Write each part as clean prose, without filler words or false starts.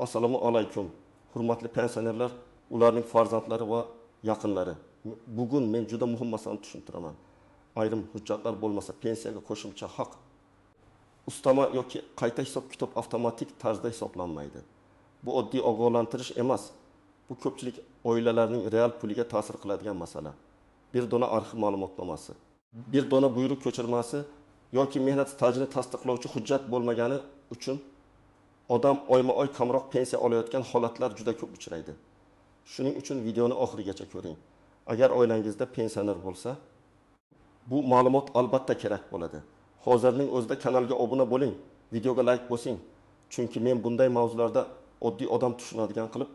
Assalomu alaykum, hurmatli pensionerlar, ularning farzandlari va yaqinlari. Bugun men juda muhim masalani tushuntiraman. Ayrim hujjatlar bo'lmasa pensiyaga qo'shimcha haq, ustama yoki qayta hisob-kitob avtomatik tarzda hisoblanmaydi. Bu oddiy ogohlantirish emas. Bu ko'pchilik oilalarning real puliga ta'sir qiladigan masala. Bir dona arxiv ma'lumotnomasi, bir dona buyruq ko'chirmasi yoki mehnat stajini tasdiqlovchi hujjat bo'lmagani uchun odam oyma-oy kamroq pensiya olayotgan holatlar juda ko'p uchraydi. Shuning uchun videoni oxirigacha ko'ring. Agar oilangizda pensioner bo'lsa, bu ma'lumot albatta kerak bo'ladi. Hozirning o'zida kanalga obuna bo'ling, videoga like bosing. Chunki men bunday mavzularda oddiy odam tushunadigan qilib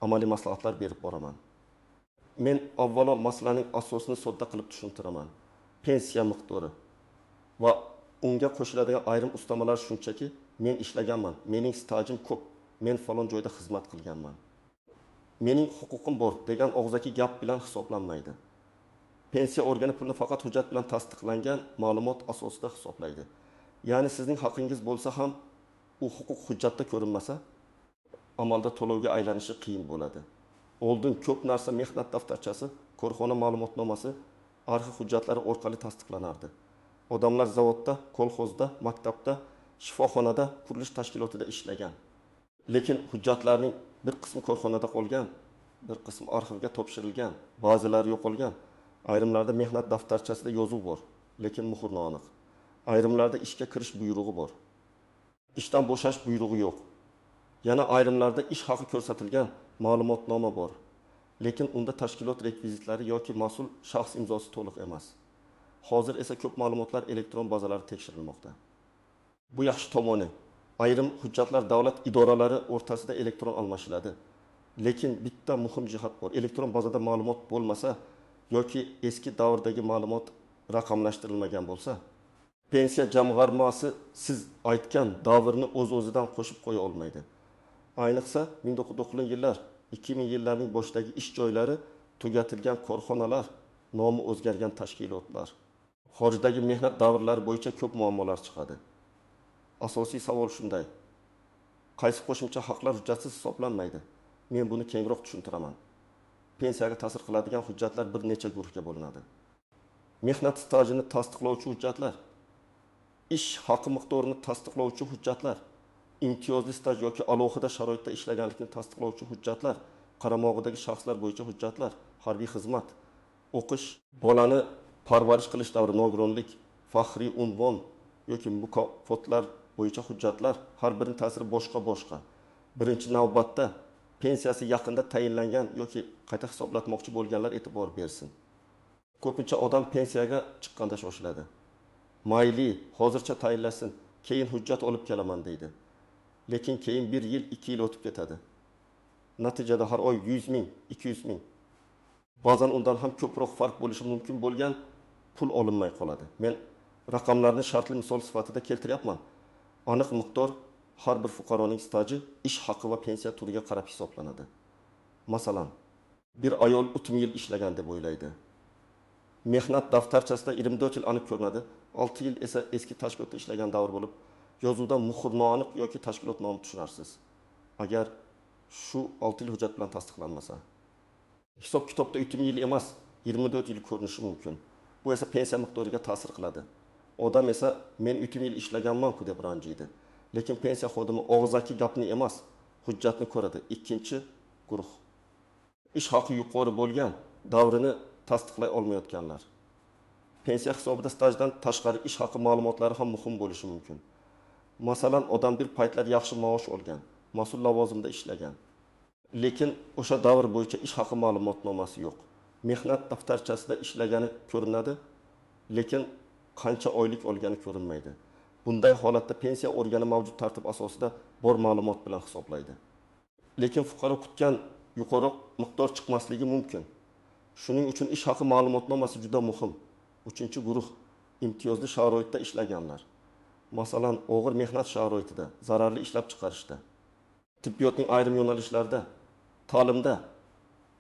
amaliy maslahatlar berib boraman. Men avvalo masalaning asosini sodda qilib tushuntiraman. Pensiya miqdori va unga qo'shiladigan ayrim ustamalar shunchaki men ishlaganman, mening stajim ko'p, men falon joyda xizmat qilganman, mening huquqim bor degan og'zaki gap bilan hisoblanmaydi. Pensiya organi pulni faqat hujjat bilan tasdiqlangan ma'lumot asosida hisoblaydi. Ya'ni sizning haqingiz bo'lsa ham u huquq hujjatda ko'rinmasa, amalda to'lovga aylanishi qiyin bo'ladi. Oldin ko'p narsa mehnat daftarchasi, korxona ma'lumotnomasi, arxiv hujjatlari orqali tasdiqlanardi. Odamlar zavodda, kolxozda, maktabda, shifoxonada, qurilish tashkilotida ishlagan. Lekin hujjatlarning bir qismi korxonada qolgan, bir qismi arxivga topshirilgan, ba'zilari yo'qolgan. Ayrimlarda mehnat daftarchasida yozuv bor, lekin muhr noaniq. Ayrimlarda ishga kirish buyrug'i bor, ishdan bo'shash buyrug'i yo'q. Yana ayrimlarda ish haqi ko'rsatilgan ma'lumotnoma bor, lekin unda tashkilot rekvizitlari yoki mas'ul shaxs imzosi to'liq emas. Hozir esa ko'p ma'lumotlar elektron bazalarda tekshirilmoqda. Bu yaxshi tomoni. Ayrim hujjatlar davlat idoralari o'rtasida elektron almashiladi. Lekin bitta muhim jihat bor. Elektron bazada ma'lumot bo'lmasa yoki eski davrdagi ma'lumot raqamlashtirilmagan bo'lsa, pensiya jamg'armasi siz aytgan davrni o'z-o'zidan qo'shib qo'ya olmaydi. Ayniqsa 1990-yillar, 2000-yillarning boshidagi ish joylari tugatilgan korxonalar, nomi o'zgargan tashkilotlar. Xorijdagi mehnat davrlari bo'yicha ko'p muammolar chiqadi. Asosiy savol shunday: qaysi qo'shimcha haqlar hujjatsiz hisoblanmaydi? Men buni kengroq tushuntiraman. Pensiyaga ta'sir qiladigan hujjatlar bir necha guruhga bo'linadi. Mehnat stajini tasdiqlovchi hujjatlar, ish haqi miqdorini tasdiqlovchi hujjatlar, imtiyozli staj yoki alohida sharoitda ishlaganlikni tasdiqlovchi hujjatlar, qaramog'idagi shaxslar bo'yicha hujjatlar, harbiy xizmat, o'qish, bolani parvarish qilish davri, nogironlik, faxriy unvon yoki mukofotlar bo'yicha hujjatlar, har birining ta'siri boshqa-boshqa. Birinchi navbatda pensiyasi yaqinda tayinlangan yoki qayta hisoblatmoqchi bo'lganlar e'tibor bersin. Ko'pincha odam pensiyaga chiqqanda shoshiladi. Mayli, hozircha tayinlasin, keyin hujjat olib kelaman deydi. Lekin keyin 1 yil, 2 yil o'tib ketadi. Natijada har oy 100 ming, 200 ming, ba'zan undan ham ko'proq farq bo'lishi mumkin bo'lgan pul olinmay qoladi. Men raqamlarni shartli misol sifatida keltiryapman. Aniq miqdor har bir fuqaroning staji, ish haqi va pensiya turiga qarab hisoblanadi. Masalan, bir ayol 30 yil ishlagan deb o'ylaydi. Mehnat daftarchasida 24 yil aniq ko'rinadi, 6 yil esa eski tashkilotda ishlagan davr bo'lib, yozuvda muhr noaniq yoki tashkilot nomi tushunarsiz. Agar shu 6 yil hujjat bilan tasdiqlanmasa, hisob-kitobda 30 yil emas, 24 yil ko'rinishi mumkin. Bu esa pensiya miqdoriga ta'sir qiladi. Odam esa men 30 yil ishlaganman-ku deb ranjiydi. Lekin pensiya xodimi og'zaki gapni emas, hujjatni ko'radi. Ikkinchi guruh: ish haqi yuqori bo'lgan davrini tasdiqlay olmayotganlar. Pensiya hisobida stajdan tashqari ish haqi ma'lumotlari ham muhim bo'lishi mumkin. Masalan, odam bir paytlar yaxshi maosh olgan, mas'ul lavozimda ishlagan. Lekin o'sha davr bo'yicha ish haqi ma'lumotnomasi yo'q. Mehnat daftarchasida ishlagani ko'rinadi, lekin qancha oylik olgani ko'rinmaydi. Bunday holatda pensiya organi mavjud tartib asosida bor ma'lumot bilan hisoblaydi. Lekin fuqaro kutgan yuqoriroq miqdor chiqmasligi mumkin. Shuning uchun ish haqi ma'lumotnomasi juda muhim. Uchinchi guruh: imtiyozli sharoitda ishlaganlar. Masalan, og'ir mehnat sharoitida, zararli ishlab chiqarishda, tibbiyotning ayrim yo'nalishlarida, ta'limda,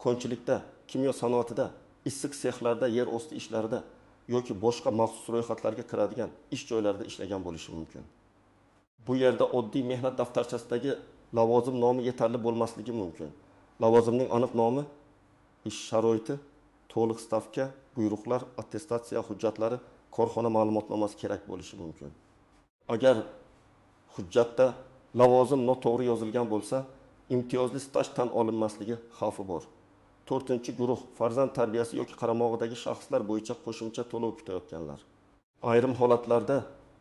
konchilikda, kimyo sanoatida, issiq sexlarda, yer osti ishlarida yoki boshqa maxsus ro'yxatlarga kiradigan ish joylarida ishlagan bo'lishi mumkin. Bu yerda oddiy mehnat daftarchasidagi lavozim nomi yetarli bo'lmasligi mumkin. Lavozimning aniq nomi, ish sharoiti, to'liq stavka, buyruqlar, attestatsiya hujjatlari, korxona ma'lumotnomasi kerak bo'lishi mumkin. Agar hujjatda lavozim noto'g'ri yozilgan bo'lsa, imtiyozli staj tan olinmasligi xavfi bor. To'rtinchi guruh farzand tarbiyasi yoki qaramog'idagi shaxslar bo'yicha qo'shimcha to'lov kutayotganlar. Ayrim holatlarda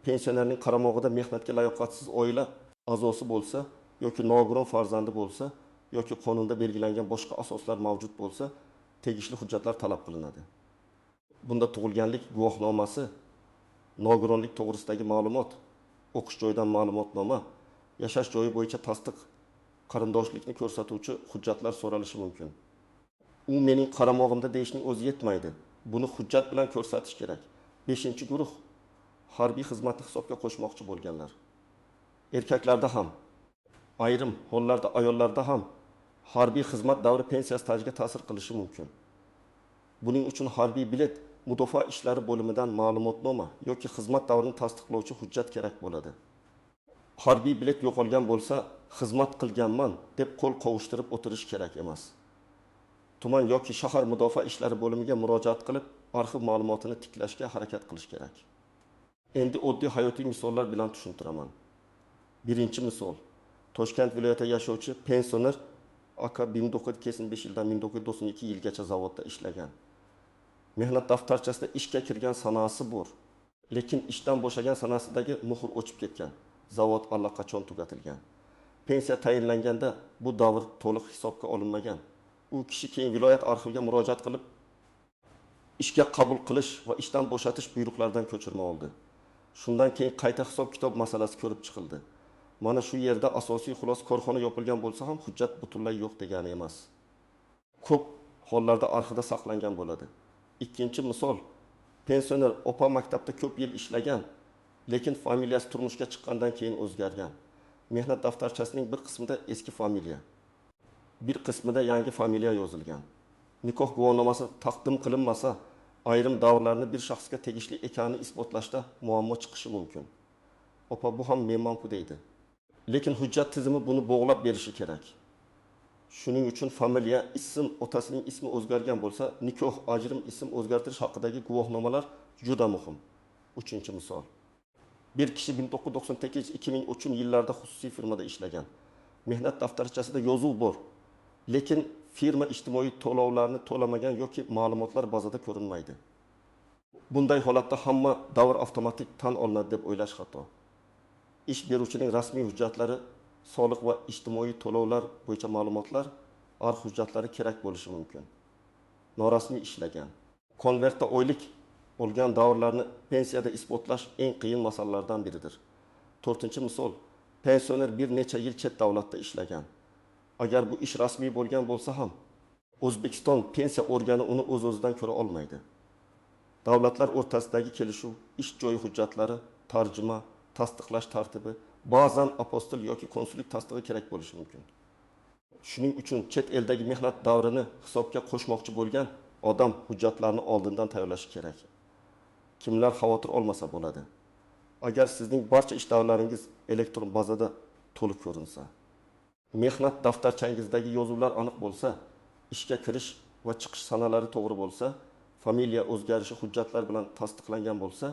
pensionerning qaramog'ida mehnatga layoqatsiz oila a'zosi bo'lsa yoki nogiron farzandi bo'lsa yoki qonunda belgilangan boshqa asoslar mavjud bo'lsa, tegishli hujjatlar talab qilinadi. Bunda tug'ilganlik guvohnomasi, nogironlik to'g'risidagi ma'lumot, o'qish joyidan ma'lumotnoma, yashash joyi bo'yicha tasdiq, qarindoshlikni ko'rsatuvchi hujjatlar so'ralishi mumkin. U mening qaramog'imda deyishning o'zi yetmaydi. Buni hujjat bilan ko'rsatish kerak. 5 guruh harbiy xizmatni hisobga qo'shmoqchi bo'lganlar. Erkaklarda ham, ayrim hollarda ayollarda ham harbiy xizmat davri pensiya stajiga ta'sir qilishi mumkin. Buning uchun harbiy bilet, mudofaa ishlari bo'limidan ma'lumotnoma yoki xizmat davrini tasdiqlovchi hujjat kerak bo'ladi. Harbiy bilet yo'qolgan bo'lsa, xizmat qilganman deb qo'l qovushtirib o'tirish kerak emas. Tuman yoki shahar mudofaa ishlari bo'limiga murojaat qilib, arxiv ma'lumotini tiklashga harakat qilish kerak. Endi oddiy hayotiy misollar bilan tushuntiraman. Birinchi misol. Toshkent viloyatida yashovchi pensioner aka 1985 yildan 1992 yilgacha zavodda ishlagan. Mehnat daftarchasida ishga kirgan sanasi bor, lekin ishdan bo'shagan sanasidagi muhr o'chib ketgan. Zavod allaqachon tugatilgan. Pensiya tayinlanganda bu davr to'liq hisobga olinmagan. U kishi keyin viloyat arxiviga murojaat qilib, ishga qabul qilish va ishdan bo'shatish buyruqlaridan ko'chirma oldi. Shundan keyin qayta hisob-kitob masalasi ko'rib chiqildi. Mana shu yerda asosiy xulosa, korxona yopilgan bo'lsa ham hujjat butunlay yo'q degani emas. Ko'p hollarda arxivda saqlangan bo'ladi. Ikkinchi misol, pensioner opa maktabda ko'p yil ishlagan, lekin familiyasi turmushga chiqqandan keyin o'zgargan. Mehnat daftarchasining bir qismida eski familiya, bir qismida yangi familiya yozilgan. Nikoh guvohnomasi taqdim qilinmasa, ayrim davrlarni bir shaxsga tegishli ekanini isbotlashda muammo chiqishi mumkin. Opa bu ham menman-ku deydi. Lekin hujjat tizimi buni bog'lab berishi kerak. Shuning uchun familiya, ism, otasining ismi o'zgargan bo'lsa, nikoh, ajrim, ism o'zgartirish haqidagi guvohnomalar juda muhim. Uchinchi misol. Bir kishi 1998-2003 yillarda xususiy firmada ishlagan. Mehnat daftarchasida yozuv bor, lekin firma ijtimoiy to'lovlarni to'lamagan yoki ma'lumotlar bazada ko'rinmaydi. Bunday holatda hamma davr avtomatik tan olinadi deb o'ylash xato. Ish beruvchining rasmiy hujjatlari, soliq va ijtimoiy to'lovlar bo'yicha ma'lumotlar, arx hujjatlari kerak bo'lishi mumkin. Norasmiy ishlagan, konvertda oylik olgan davrlarni pensiyada isbotlash eng qiyin masalalardan biridir. To'rtinchi misol, pensioner bir necha yil chet davlatda ishlagan. Agar bu ish rasmiy bo'lgan bo'lsa ham, O'zbekiston pensiya organi uni o'z-o'zidan ko'ra olmaydi. Davlatlar o'rtasidagi kelishuv, ish joyi hujjatlari, tarjima, tasdiqlash tartibi, ba'zan apostil yoki konsullik tasdig'i kerak bo'lishi mumkin. Shuning uchun chet eldagi mehnat davrini hisobga qo'shmoqchi bo'lgan odam hujjatlarni oldindan tayyorlashi kerak. Kimlar xavotir olmasa bo'ladi. Agar sizning barcha ish davrlaringiz elektron bazada to'liq ko'rinsa, mehnat daftarchangizdagi yozuvlar aniq bo'lsa, ishga kirish va chiqish sanalari to'g'ri bo'lsa, familiya o'zgarishi hujjatlar bilan tasdiqlangan bo'lsa,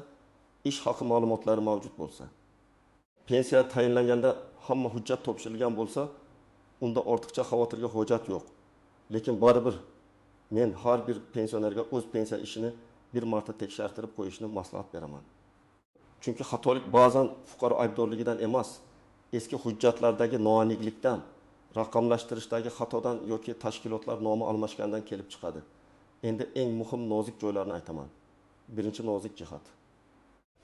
ish haqi ma'lumotlari mavjud bo'lsa, pensiya tayinlanganda hamma hujjat topshirilgan bo'lsa, unda ortiqcha xavotirga hojat yo'q. Lekin baribir men har bir pensionerga o'z pensiya ishini bir marta tekshirtirib qo'yishni maslahat beraman. Chunki xatolik ba'zan fuqaro aybdorligidan emas, eski hujjatlardagi noaniqlikdan, raqamlashtirishdagi xatodan yoki tashkilotlar nomi almashgandan kelib chiqadi. Endi eng muhim nozik joylarni aytaman. Birinchi nozik jihat.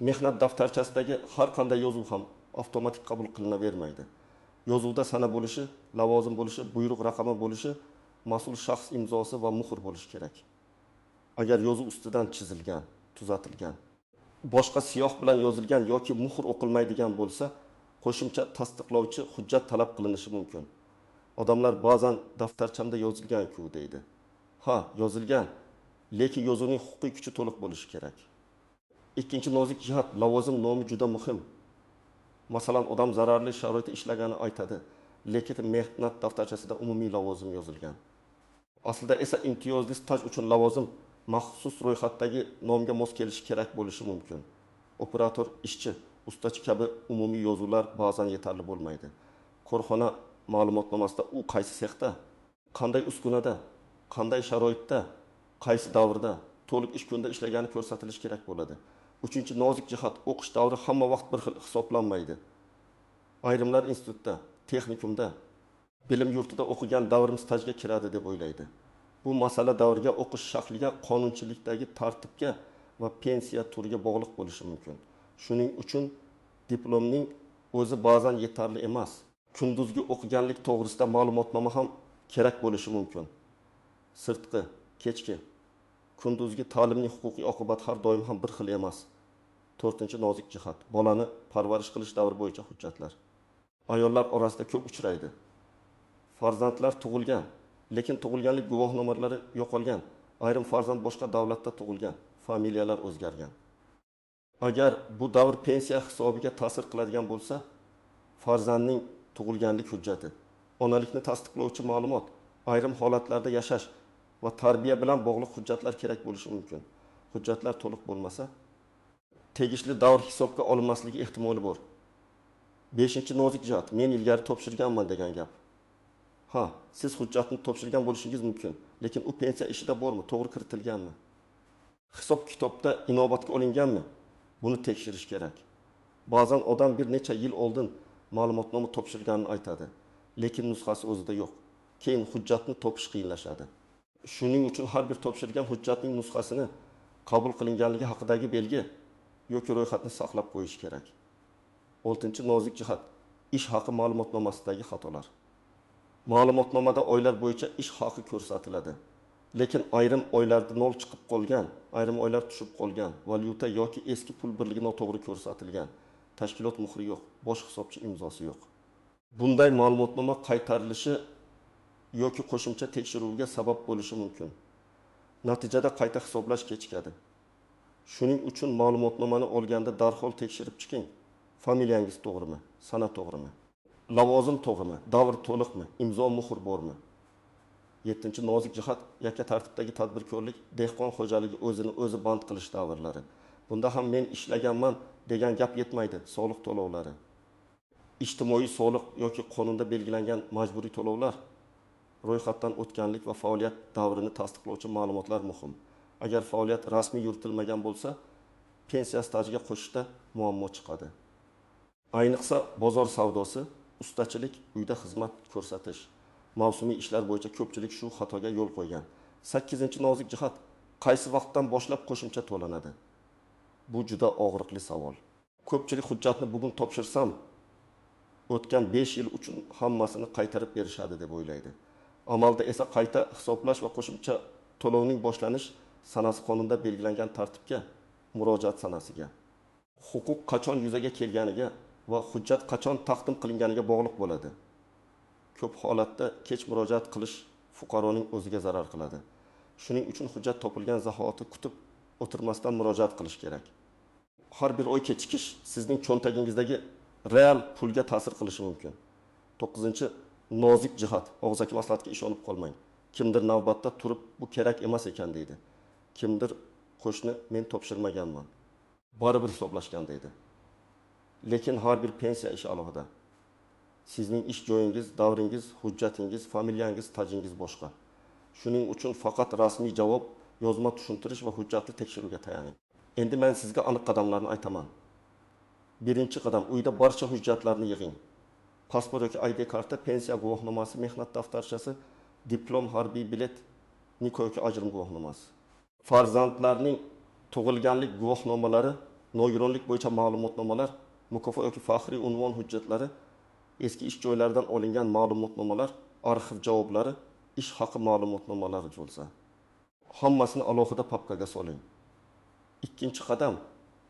Mehnat daftarchasidagi har qanday yozuv ham avtomatik qabul qilinavermaydi. Yozuvda sana bo'lishi, lavozim bo'lishi, buyruq raqami bo'lishi, mas'ul shaxs imzosi va muhr bo'lishi kerak. Agar yozuv ustidan chizilgan, tuzatilgan, boshqa siyoh bilan yozilgan yoki muhr o'qilmaydigan bo'lsa, qo'shimcha tasdiqlovchi hujjat talab qilinishi mumkin. Odamlar ba'zan daftarchamda yozilgan-ku deydi. Ha, yozilgan, lekin yozuvning huquqiy kuchi to'liq bo'lishi kerak. Ikkinchi nozik jihat, lavozim nomi juda muhim. Masalan, odam zararli sharoitda ishlagani aytadi, lekin mehnat daftarchasida umumiy lavozim yozilgan. Aslida esa imtiyozli staj uchun lavozim maxsus ro'yxatdagi nomga mos kelishi kerak bo'lishi mumkin. Operator, ishchi, ustachi kabi umumiy yozuvlar ba'zan yetarli bo'lmaydi. Korxona ma'lumotnomasida u qaysi sexda, qanday uskunada, qanday sharoitda, qaysi davrda, to'liq ish kunida ishlagani ko'rsatilishi kerak bo'ladi. Uchinchi nozik jihat: o'qish davri hamma vaqt bir xil hisoblanmaydi. Ayrimlar institutda, texnikumda, bilim yurtida o'qigan davrim stajga kiradi deb o'ylaydi. Bu masala davrga, o'qish shakliga, qonunchilikdagi tartibga va pensiya turiga bog'liq bo'lishi mumkin. Shuning uchun diplomning o'zi ba'zan yetarli emas. Kunduzgi o'qiganlik to'g'risida ma'lumotnoma ham kerak bo'lishi mumkin. Sirtqi, kechki, kunduzgi ta'limning huquqiy oqibati har doim ham bir xil emas. To'rtinchi nozik jihat: bolani parvarish qilish davri bo'yicha hujjatlar. Ayollar orasida ko'p uchraydi. Farzandlar tug'ilgan, lekin tug'ilganlik guvohnomalari yo'qolgan. Ayrim farzand boshqa davlatda tug'ilgan, familiyalar o'zgargan. Agar bu davr pensiya hisobiga ta'sir qiladigan bo'lsa, farzandning tug'ilganlik hujjati, onalikni tasdiqlovchi ma'lumot, ayrim holatlarda yashash va tarbiya bilan bog'liq hujjatlar kerak bo'lishi mumkin. Hujjatlar to'liq bo'lmasa, tegishli davr hisobga olinmasligi ehtimoli bor. Beshinchi nozik jihat: men ilgari topshirganman degan gap. Ha, siz hujjatni topshirgan bo'lishingiz mumkin, lekin u pensiya ishida bormi, to'g'ri kiritilganmi? Hisob kitobda inobatga olinganmi? Buni tekshirish kerak. Ba'zan odam bir necha yil oldin ma'lumotnoma topshirganini aytadi, lekin nusxasi o'zida yo'q. Keyin hujjatni topish qiyinlashadi. Shuning uchun har bir topshirgan hujjatning nusxasini, qabul qilinganligi haqidagi belgi yoki ro'yxatni saqlab qo'yish kerak. Oltinchi nozik jihat: ish haqi ma'lumotnomasidagi xatolar. Ma'lumotnomada oylar bo'yicha ish haqi ko'rsatiladi. Lekin ayrim oylarda nol chiqib qolgan, ayrim oylar tushib qolgan, valyuta yoki eski pul birligi noto'g'ri ko'rsatilgan, tashkilot muhri yo'q, bosh hisobchi imzosi yo'q. Bunday ma'lumotnoma qaytarilishi yoki qo'shimcha tekshiruvga sabab bo'lishi mumkin. Natijada qayta hisoblash kechikadi. Shuning uchun ma'lumotnomani olganda darhol tekshirib chiqing. Familiyangiz to'g'rimi, sana to'g'rimi, lavozim to'g'rimi, davr to'liqmi, imzo muhr bormi? Yettinchi nozik jihat: yakka tartibdagi tadbirkorlik, dehqon xo'jaligi o'zini o'zi band qilish davrlari. Bunda ham men ishlaganman degan gap yetmaydi. Soliq to'lovlari, ijtimoiy soliq yoki qonunda belgilangan majburiy to'lovlar, ro'yxatdan o'tganlik va faoliyat davrini tasdiqlovchi ma'lumotlar muhim. Agar faoliyat rasmiy yuritilmagan bo'lsa, pensiya stajiga qo'shishda muammo chiqadi. Ayniqsa bozor savdosi, ustachilik, uyda xizmat ko'rsatish, mavsumiy ishlar bo'yicha ko'pchilik shu xatoga yo'l qo'ygan. Sakkizinchi nozik jihat: qaysi vaqtdan boshlab qo'shimcha to'lanadi? Bu juda og'riqli savol. Ko'pchilik hujjatni bugun topshirsam, o'tgan 5 yil uchun hammasini qaytarib berishadi deb o'ylaydi. Amalda esa qayta hisoblash va qo'shimcha to'lovning boshlanish sanasi qonunda belgilangan tartibga, murojaat sanasiga, huquq qachon yuzaga kelganiga va hujjat qachon taqdim qilinganiga bog'liq bo'ladi. Ko'p holatda kech murojaat qilish fuqaroning o'ziga zarar qiladi. Shuning uchun hujjat topilgan zahoti kutib o'tirmasdan murojaat qilish kerak. Har bir oy kechikish sizning cho'ntagingizdagi real pulga ta'sir qilishi mumkin. 9-chi nozik jihat: og'zaki maslahatga ishonib qolmang. Kimdir navbatda turib bu kerak emas ekan deydi. Kimdir qo'shni men topshirmaganman, baribir hisoblashgan deydi. Lekin har bir pensiya ishi alohida. Sizning ish joyingiz, davringiz, hujjatingiz, familiyangiz, stajingiz boshqa. Shuning uchun faqat rasmiy javob, yozma tushuntirish va hujjatli tekshiruvga tayaning. Endi men sizga aniq qadamlarni aytaman. Birinchi qadam: uyda barcha hujjatlarni yig'ing. Pasport yoki ID karta, pensiya guvohnomasi, mehnat daftarchasi, diplom, harbiy bilet, nikoh yoki ajrim guvohnomasi. Farzandlarning tug'ilganlik guvohnomalari, nogironlik bo'yicha ma'lumotnomalar, mukofot yoki faxriy unvon hujjatlari, eski ish joylaridan olingan ma'lumotnomalar, arxiv javoblari, ish haqi ma'lumotnomalari bo'lsa, hammasini alohida papkaga soling. Ikkinchi qadam: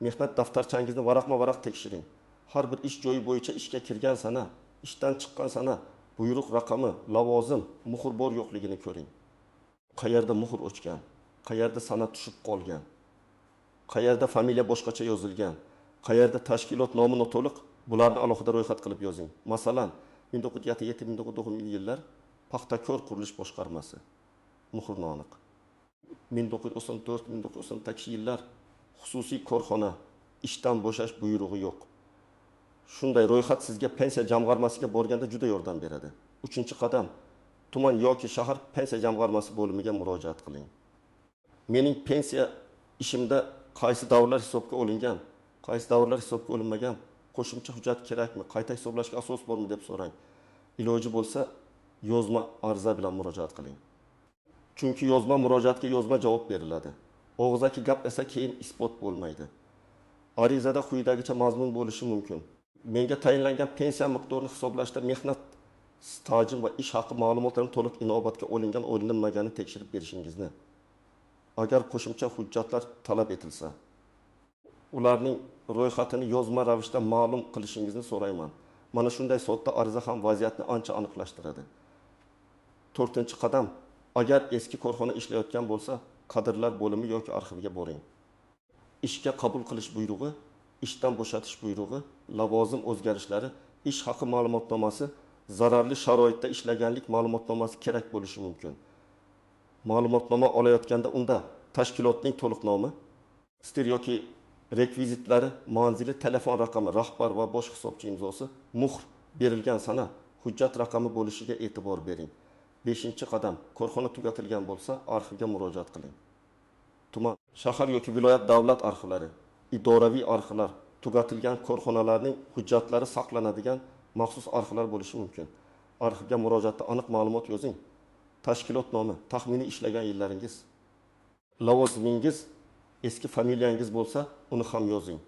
mehnat daftarchangizni varaqma-varaq tekshiring. Har bir ish joyi bo'yicha ishga kirgan sana, ishdan chiqqan sana, buyruq raqami, lavozim, muhr bor yo'qligini ko'ring. Qayerda muhr o'chgan, qayerda sana tushib qolgan, qayerda familiya boshqacha yozilgan, qayerda tashkilot nomi noto'liq, bularni alohida ro'yxat qilib yozing. Masalan, 1977-1990 yillar Paxtakor qurilish boshqarmasi, muhr noaniq. 1994-1998 yillar xususiy korxona, ishdan bo'shash buyrug'i yo'q. Shunday ro'yxat sizga pensiya jamg'armasiga borganda juda yordam beradi. Uchinchi qadam, tuman yoki shahar pensiya jamg'armasi bo'limiga murojaat qiling. Mening pensiya ishimda qaysi davrlar hisobga olingan, qaysi davrlar hisobga olinmagan, qo'shimcha hujjat kerakmi, qayta hisoblashga asos bormi deb so'rang. Iloji bo'lsa yozma ariza bilan murojaat qiling. Chunki yozma murojaatga yozma javob beriladi. Og'zaki gap esa keyin isbot bo'lmaydi. Arizada quyidagicha mazmun bo'lishi mumkin. Menga tayinlangan pensiya miqdorini hisoblashda mehnat stajim va ish haqi ma'lumotlarim to'liq inobatga olingan olinmaganini tekshirib berishingizni. Agar qo'shimcha hujjatlar talab etilsa, ularning ro'yxatini yozma ravishda ma'lum qilishingizni so'rayman. Mana shunday sodda ariza ham vaziyatni ancha aniqlashtiradi. To'rtinchi qadam, agar eski korxona ishlayotgan bo'lsa, kadrlar bo'limi yoki arxivga boring. Ishga qabul qilish buyrug'i, ishdan bo'shatish buyrug'i, lavozim o'zgarishlari, ish haqi ma'lumotnomasi, zararli sharoitda ishlaganlik ma'lumotnomasi kerak bo'lishi mumkin. Ma'lumotnoma olayotganda unda tashkilotning to'liq nomi, stir yoki rekvizitlari, manzili, telefon raqami, rahbar va bosh hisobchi imzosi, muhr berilgan sana, hujjat raqami bo'lishiga e'tibor bering. Beshinchi qadam, korxona tugatilgan bo'lsa, arxivga murojaat qiling. Tuman, shahar yoki viloyat davlat arxivlari, idoraviy arxivlar, tugatilgan korxonalarning hujjatlari saqlanadigan maxsus arxivlar bo'lishi mumkin. Arxivga murojaatda aniq ma'lumot yozing. Tashkilot nomi, taxminiy ishlagan yillaringiz, lavozimingiz, eski familiyangiz bo'lsa, uni ham yozing.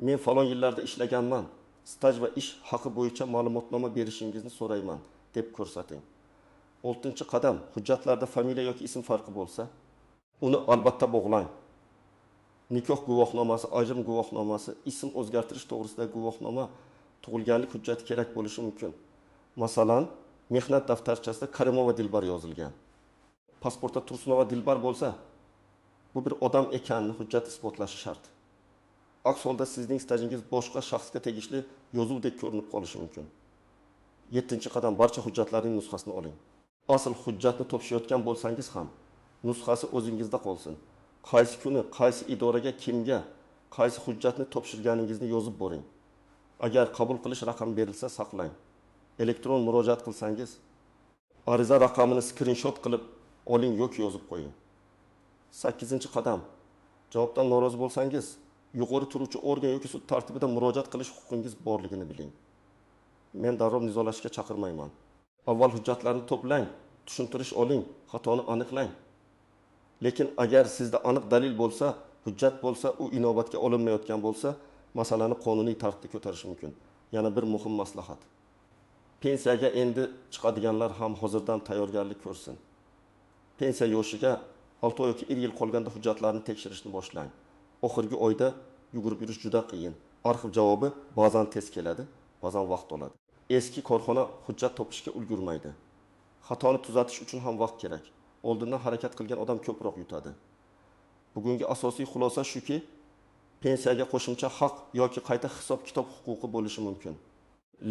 Men falon yillarda ishlaganman, staj va ish haqi bo'yicha ma'lumotnoma berishingizni so'rayman deb ko'rsating. Oltinchi qadam, hujjatlarda familiya yoki ism farqi bo'lsa, uni albatta bog'lang. Nikoh guvohnomasi, ajrim guvohnomasi, ism o'zgartirish to'g'risidagi guvohnoma, tug'ilganlik hujjati kerak bo'lishi mumkin. Masalan, mehnat daftarchasida Karimova Dilbar yozilgan. Pasportda Tursunova Dilbar bo'lsa, bu bir odam ekanini hujjat isbotlashi shart. Aks holda sizning stajingiz boshqa shaxsga tegishli yozuvdek ko'rinib qolishi mumkin. Yettinchi qadam, barcha hujjatlarning nusxasini oling. Asl hujjatni topshirayotgan bo'lsangiz ham nusxasi o'zingizda qolsin. Qaysi kuni, qaysi idoraga, kimga, qaysi hujjatni topshirganingizni yozib boring. Agar qabul qilish raqami berilsa, saqlang. Elektron murojaat qilsangiz, ariza raqamini skrinshot qilib oling yoki yozib qo'ying. Sakkizinchi qadam, javobdan norozi bo'lsangiz, yuqori turuvchi organ yoki sud tartibida murojaat qilish huquqingiz borligini biling. Men darrov nizolashishga chaqirmayman. Avval hujjatlarni to'plang, tushuntirish oling, xatoni aniqlang. Lekin agar sizda aniq dalil bo'lsa, hujjat bo'lsa, u inobatga olinmayotgan bo'lsa, masalani qonuniy tartibda ko'tarish mumkin. Yana bir muhim maslahat. Pensiyaga endi chiqadiganlar ham hozirdan tayyorgarlik ko'rsin. Pensiya yoshiga 6 oy yoki 1 yil qolganda hujjatlarni tekshirishni boshlang. Oxirgi oyda yugurib yurish juda qiyin. Arxiv javobi ba'zan tez keladi, ba'zan vaqt oladi. Eski korxona hujjat topishga ulgurmaydi. Xatoni tuzatish uchun ham vaqt kerak. Oldindan harakat qilgan odam ko'proq yutadi. Bugungi asosiy xulosa shuki, pensiyaga qo'shimcha haq yoki qayta hisob-kitob huquqi bo'lishi mumkin.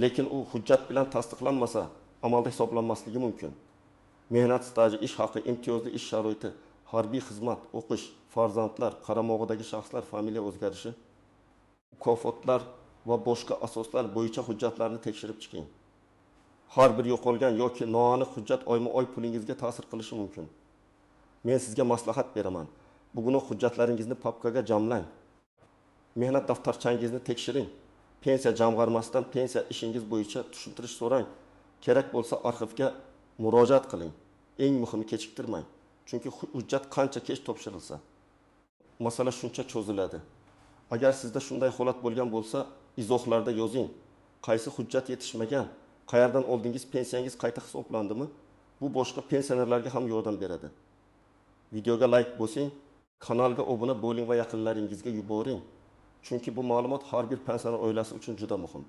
Lekin u hujjat bilan tasdiqlanmasa, amalda hisoblanmasligi mumkin. Mehnat staji, ish haqi, imtiyozli ish sharoiti, harbiy xizmat, o'qish, farzandlar, qaramog'idagi shaxslar, familiya o'zgarishi, mukofotlar va boshqa asoslar bo'yicha hujjatlarni tekshirib chiqing. Har bir yo'qolgan yoki noaniq hujjat oyma-oy pulingizga ta'sir qilishi mumkin. Men sizga maslahat beraman. Bugunoq hujjatlaringizni papkaga jamlang. Mehnat daftarchangizni tekshiring. Pensiya jamg'armasidan pensiya ishingiz bo'yicha tushuntirish so'rang. Kerak bo'lsa arxivga murojaat qiling. Eng muhimi kechiktirmang. Chunki hujjat qancha kech topshirilsa, masala shuncha cho'ziladi. Agar sizda shunday holat bo'lgan bo'lsa, izohlarda yozing. Qaysi hujjat yetishmagan, qayerdan oldingiz, pensiyangiz qayta hisoblandimi? Bu boshqa pensionerlarga ham yordam beradi. Videoga like bosing, kanalga obuna bo'ling va yaqinlaringizga yuboring. Chunki bu ma'lumot har bir pensioner oilasi uchun juda muhim.